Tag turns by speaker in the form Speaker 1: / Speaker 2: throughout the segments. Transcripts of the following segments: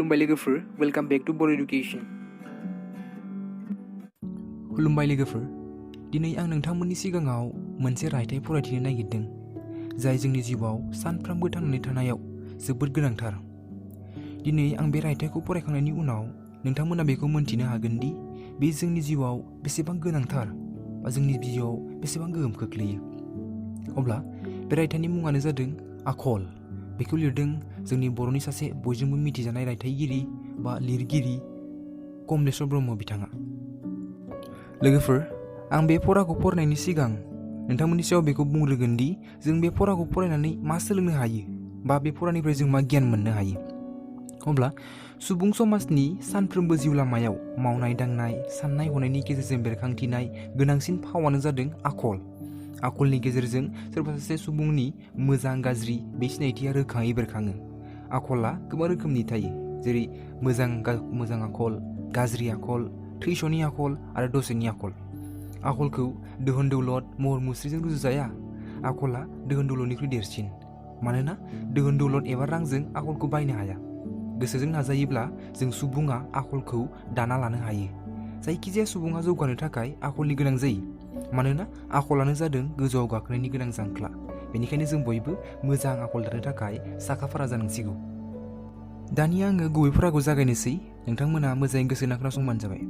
Speaker 1: खुलुमबाय लोगोफोर, welcome back to Boro' education. खुलुमबाय लोगोफोर, दिनै आं नोंथांमोननि सिगाङाव मोनसे रायथाइ फरायथिनो नागिरदों जाय जोंनि जिउआव सानफ्रोमबो थांनानै थानायाव जोबोद गोनांथार। दिनै आं बे रायथाइखौ फरायखांनायनि उनाव नोंथांमोना बेखौ मोन्थिनो हागोन दि बे जोंनि जिउआव बेसेबां गोनांथार बा जोंनि जिउआव बेसेबां गोहोम खोख्लैयो। अब्ला बे रायथाइनि मुङानो जादों आखल। बेखौ लिरदों जोंनि बर'नि सासे बयजोंबो मिथिजानाय रायथाइगिरि बा लिरगिरि कमलेश्वर ब्रह्म बिथाङा। लोगोफोर, आं बे फराखौ फरायनायनि सिगां नोंथांमोननि सायाव बेखौ बुंग्रोगोन दि जों बे फराखौ फरायनानै मा सोलोंनो हायो बा बे फरानिफ्राय जों मा गियान मोननो हायो। अब्ला सुबुं समाजनि सानफ्रोमबो जिउ लामायाव मावनाय दांनाय, साननाय हनायनि गेजेरजों बेरखांथिनाय गोनांसिन फावानो जादों आखल। आखलनि गेजेरजों सोरबा सासे सुबुंनि मोजां गाज्रि बे सिनायथिया रोखायै बेरखाङो। आखला गोबां रोखोमनि थायो, जेरै मोजां आखल, गाज्रि आखल, थैस'नि आखल आरो दसेनि आखल। आखलखौ दोहोन दौलत, महर मुस्रिजों रुजुजाया। आखला दोहोन दौलतनिख्रुइ देरसिन, मानोना दोहोन दौलत एबा रांजों आखलखौ बायनो हाया। गोसोजों नाजायोब्ला जों सुबुङा आखलखौ दाना लानो हायो। जायखिजाया सुबुङा जौगानो थाखाय आखलनि गोनां जायो, मानोना आखलानो जादों गोजौआव गाखोनायनि गोनां जांख्ला। बेनिखायनो जों बयबो मोजां आखल दानो थाखाय साखाफारा जानांसिगौ। दानिया आङो गुबै फराखौ जागायनोसै, नोंथांमोना मोजाङै गोसो होना खोनासंबानो जाबाय।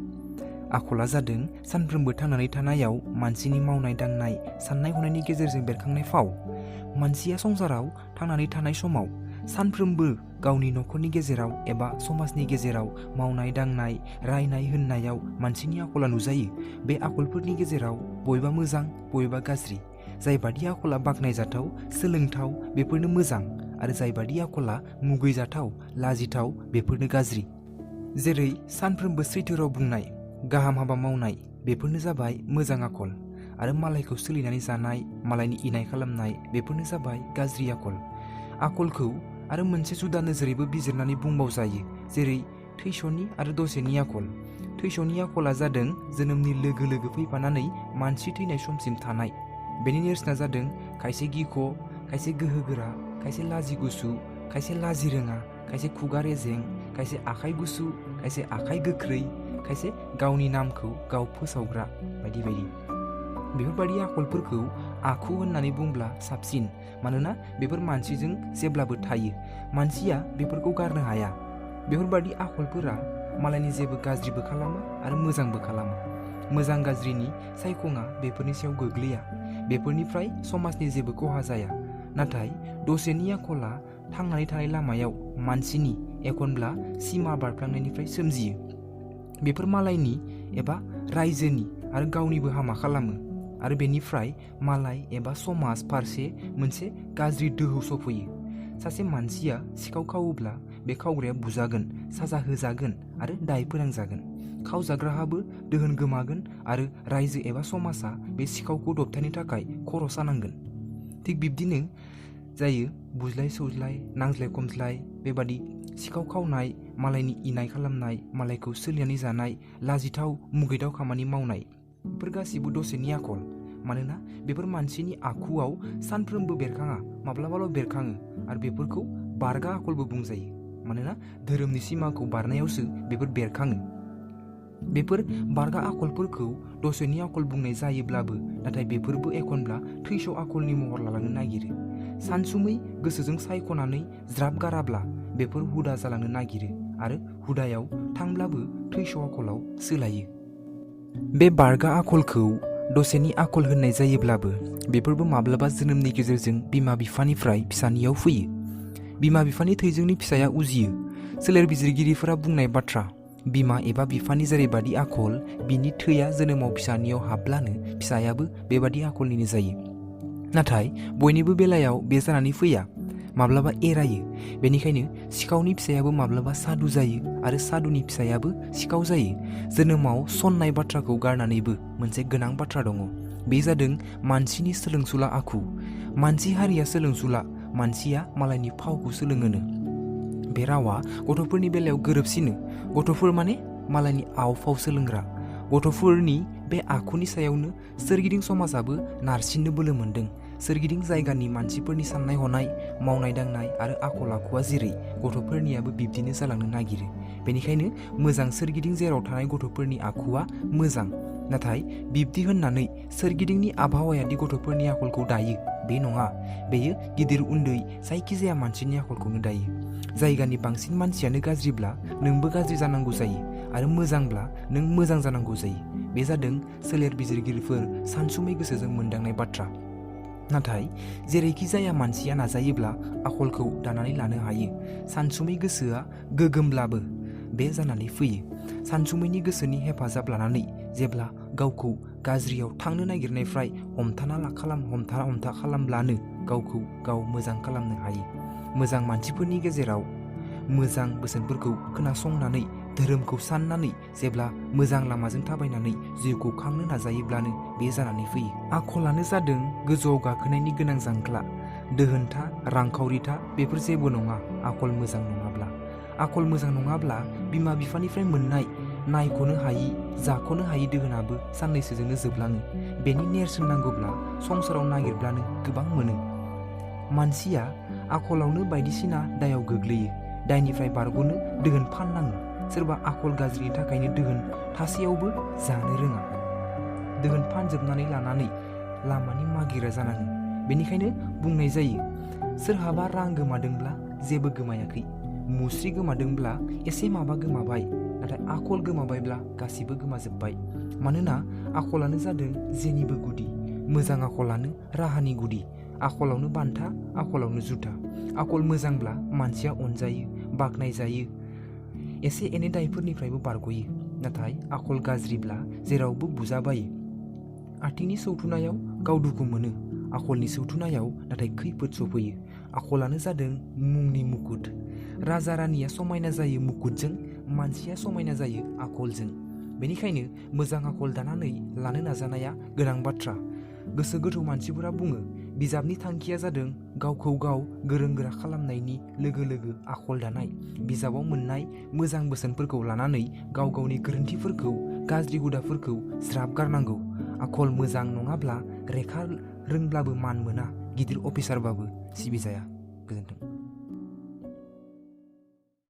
Speaker 1: आखला जादों सानफ्रोमबो थांनानै थानायाव मानसिनि मावनाय दांनाय, साननाय हनायनि गेजेरजों बेरखांनाय फाव। मानसिया संसाराव थांनानै थानाय समाव सानफ्रोमबो गावनि न'खरनि गेजेराव एबा समाजनि गेजेराव मावनाय दांनाय, रायनाय होननायाव मानसिनि आखला नुजायो। बे आखलफोरनि गेजेराव बबेबा मोजां, बबेबा गाज्रि। जायबादि आखला बाख्नायजाथाव, सोलोंथाव बेफोरनो मोजां, आरो जायबादि आखला मुगैजाथाव, लाजिथाव बेफोरनो गाज्रि। जेरै सानफ्रोमबो सैथो राव बुंनाय, गाहाम हाबा मावनाय बेफोरनो जाबाय मोजां आखल, आरो मालायखौ सोलिनानै जानाय, मालायनि इनाय खालामनाय बेफोरनो जाबाय गाज्रि आखल। आखलखौ आरो मोनसे जुदा नोजोरैबो बिजिरनानै बुंबाव जायो, जेरै थैस'नि आरो दसेनि आखल। थैस'नि आखला जादों जोनोमनि लोगो लोगो फैफानानै मानसि थैनाय समसिम थानाय। बेनि नेरसोना जादों खायसे गिख', खायसे गोहोगोरा, खायसे लाजि गुसु, खायसे लाजि रोङा, खायसे खुगा रेजें, खायसे आखाइ गुसु, खायसे आखाइ गोख्रै, खायसे गावनि नामखौ गाव फोसावग्रा बायदि बायदि। बेफोरबायदि आखलफोरखौ आखु होननानै बुंब्ला साबसिन, मानोना बेफोर मानसिजों जेब्लाबो थायो। मानसिया बेफोरखौ गारनो हाया। बेफोरबायदि आखलफोरा मालायनि जेबो गाज्रिबो खालामा आरो मोजांबो खालामा। मोजां गाज्रिनि सायखङा बेफोरनि सायाव गोग्लैया। बेफोरनिफ्राय समाजनि जेबो खहा जाया। नाथाय दसेनि आखला थांनानै थानाय लामायाव मानसिनि एखनब्ला सिमा बारफ्लांनायनिफ्राय सोमजियो। बेफोर मालायनि एबा रायजोनि आरो गावनिबो हामा खालामो, आरो बेनिफ्राय मालाय एबा समाज फारसे मोनसे गाज्रि दोहौ सफैयो। सासे मानसिया सिखाव खावोब्ला बे खावग्राया बुजागोन, साजा होजागोन आरो दाय फोनांजागोन। खावजाग्राहाबो दोहोन गोमागोन, आरो रायजो एबा समाजा बे सिखावखौ दबथायनो थाखाय खर' सानांगोन। थिग बिब्दिनो जायो बुज्लाय सौज्लाय, नांज्लाय खमज्लाय, बेबादि सिखाव खावनाय, मालायनि इनाय खालामनाय, मालायखौ सोलिनानै जानाय, लाजिथाव मुगैथाव खामानि मावनाय, बेफोर गासिबो दसेनि आखल। मानोना बेफोर मानसिनि आखुआव सानफ्रोमबो बेरखाङा, माब्लाबाल' बेरखाङो, आरो बेफोरखौ बारगा आखलबो बुंजायो। मानोना धोरोमनि सिमाखौ बारनायावसो बेफोर बेरखाङो। बेफोर बारगा आखलफोरखौ दसेनि आखल बुंनाय जायोब्लाबो, नाथाय बेफोरबो एखनब्ला थैस' आखलनि महर लालांनो नागिरो। सानसुमै गोसोजों सायख'नानै ज्राब गाराब्ला बेफोर हुदा जालांनो नागिरो, आरो हुदायाव थांब्लाबो थैस' आखलाव सोलायो। बे बारगा आखलखौ दसेनि आखल होननाय जायोब्लाबो, बेफोरबो माब्लाबा जोनोमनि गेजेरजों बिमा बिफानिफ्राय फिसानियाव फैयो। बिमा बिफानि थैजोंनि फिसाया उजियो। सोलेर बिजिरगिरिफोरा बुंनाय बाथ्रा, बिमा एबा बिफानि जेरैबादि आखल, बिनि थैया जोनोमाव फिसानियाव हाबब्लानो फिसायाबो बेबादि आखलनिनो जायो। नाथाय बयनिबो बेलायाव बे जानानै फैया, माब्लाबा एरायो। बेनिखायनो सिखावनि फिसायाबो माब्लाबा सादु जायो, आरो सादुनि फिसायाबो सिखाव जायो। जोनोमाव सननाय बाथ्राखौ गारनानैबो मोनसे गोनां बाथ्रा दङ, बे जादों मानसिनि सोलोंसुला आखु। मानसि हारिया सोलोंसुला, मानसिया मालायनि फावखौ सोलोङोनो। बे रावा गथ'फोरनि बेलायाव गोरोबसिनो। गथ'फोर माने मालायनि आव फाव सोलोंग्रा। गथ'फोरनि बे आखुनि सायावनो सोरगिदिं समाजाबो नारसिननो बोलो मोन्दों। सोरगिदिं जायगानि मानसिफोरनि साननाय हनाय, मावनाय दांनाय आरो आखल आखुआ जेरै गथ'फोरनियाबो बिब्दिनो जालांनो नागिरो। बेनिखायनो मोजां सोरगिदिं जेराव थानाय गथ'फोरनि आखुआ मोजां। नाथाय बिब्दि होननानै सोरगिदिंनि आबहावायादि गथ'फोरनि आखलखौ दायो बे नङा। बेयो गिदिर उन्दै जायखिजाया मानसिनि आखलखौनो दायो। जायगानि बांसिन मानसियानो गाज्रिब्ला नोंबो गाज्रि जानांगौ जायो आरो मोजांब्ला नों मोजां जानांगौ जायो। बे जादों सोलेर बिजिरगिरिफोर सानसुमै गोसोजों मोनदांनाय बाथ्रा। नाथाय जेरैखि जाया मानसिया नाजायोब्ला आखलखौ दानानै लानो हायो। सानसुमै गोसोआ गोगोमब्लाबो बे जानानै फैयो। सानसुमैनि गोसोनि हेफाजाब लानानै जेब्ला गावखौ गाज्रियाव थांनो नागिरनायनिफ्राय हमथा खालामब्लानो गावखौ गाव मोजां खालामनो हायो। मोजां मानसिफोरनि गेजेराव मोजां बोसोनफोरखौ खोनासंनानै धोरोमखौ साननानै जेब्ला मोजां लामाजों थाबायनानै जिउखौ खांनो नाजायोब्लानो बे जानानै फैयो। आखलानो जादों गोजौआव गाखोनायनि गोनां जांख्ला। दोहोनथा, रांखावरिथा बेफोर जेबो नङा आखल मोजां नङाब्ला। आखल मोजां नङाब्ला बिमा बिफानिफ्राय मोननाय नायख'नो हायि, जाख'नो हायि दोहोनाबो साननैसोजोंनो जोबलाङो। बेनि नेरसोन नांगौब्ला संसाराव नागिरब्लानो गोबां मोनो। मानसिया आखलावनो बायदिसिना दायाव गोग्लैयो। दायनिफ्राय बारग'नो दोहोन फाननाङो। सोरबा आखल गाज्रिनि थाखायनो दोहोन थासेयावबो जानो रोङा। दोहोन फानजोबनानै लानानै लामानि मागिग्रा जानाङो। बेनिखायनो बुंनाय जायो, सोरहाबा रां गोमादोंब्ला जेबो गोमायाखै, मुस्रि गोमादोंब्ला एसे माबा गोमाबाय, नाथाय आखल गोमाबायब्ला गासिबो गोमाजोब्बाय। मानोना आखलानो जादों जेनिबो गुदि। मोजां आखलानो राहानि गुदि। आखलावनो बान्था, आखलावनो जुथा। आखल मोजांब्ला मानसिया अनजायो, बाख्नाय जायो, एसे एनै दायफोरनिफ्रायबो बारग'यो। नाथाय आखल गाज्रिब्ला जेरावबो बुजाबायो। आथिंनि सौथुनायाव गाव दुखु मोनो, आखलनि सौथुनायाव नाथाय खैफोद सफैयो। आखलानो जादों मुंनि मुकुट। राजा रानिया समायना जायो मुकुटजों, मानसिया समायना जायो आखलजों। बेनिखायनो मोजां आखल दानानै लानो नाजानाया गोनां बाथ्रा। गोसो गोथौ मानसिफोरा बुङो, बिजाबनि थांखिया जादों गावखौ गाव गोरों गोरा खालामनायनि लोगो लोगो आखल दानाय। बिजाबाव मोननाय मोजां बोसोनफोरखौ लानानै गाव गावनि गोरोन्थिफोरखौ, गाज्रि हुदाफोरखौ ज्राब गारनांगौ। आखल मोजां नङाब्ला लेखा रोंब्लाबो मान मोना, गिदिर अफिसारबाबो सिबिजाया। गोजोन्थों।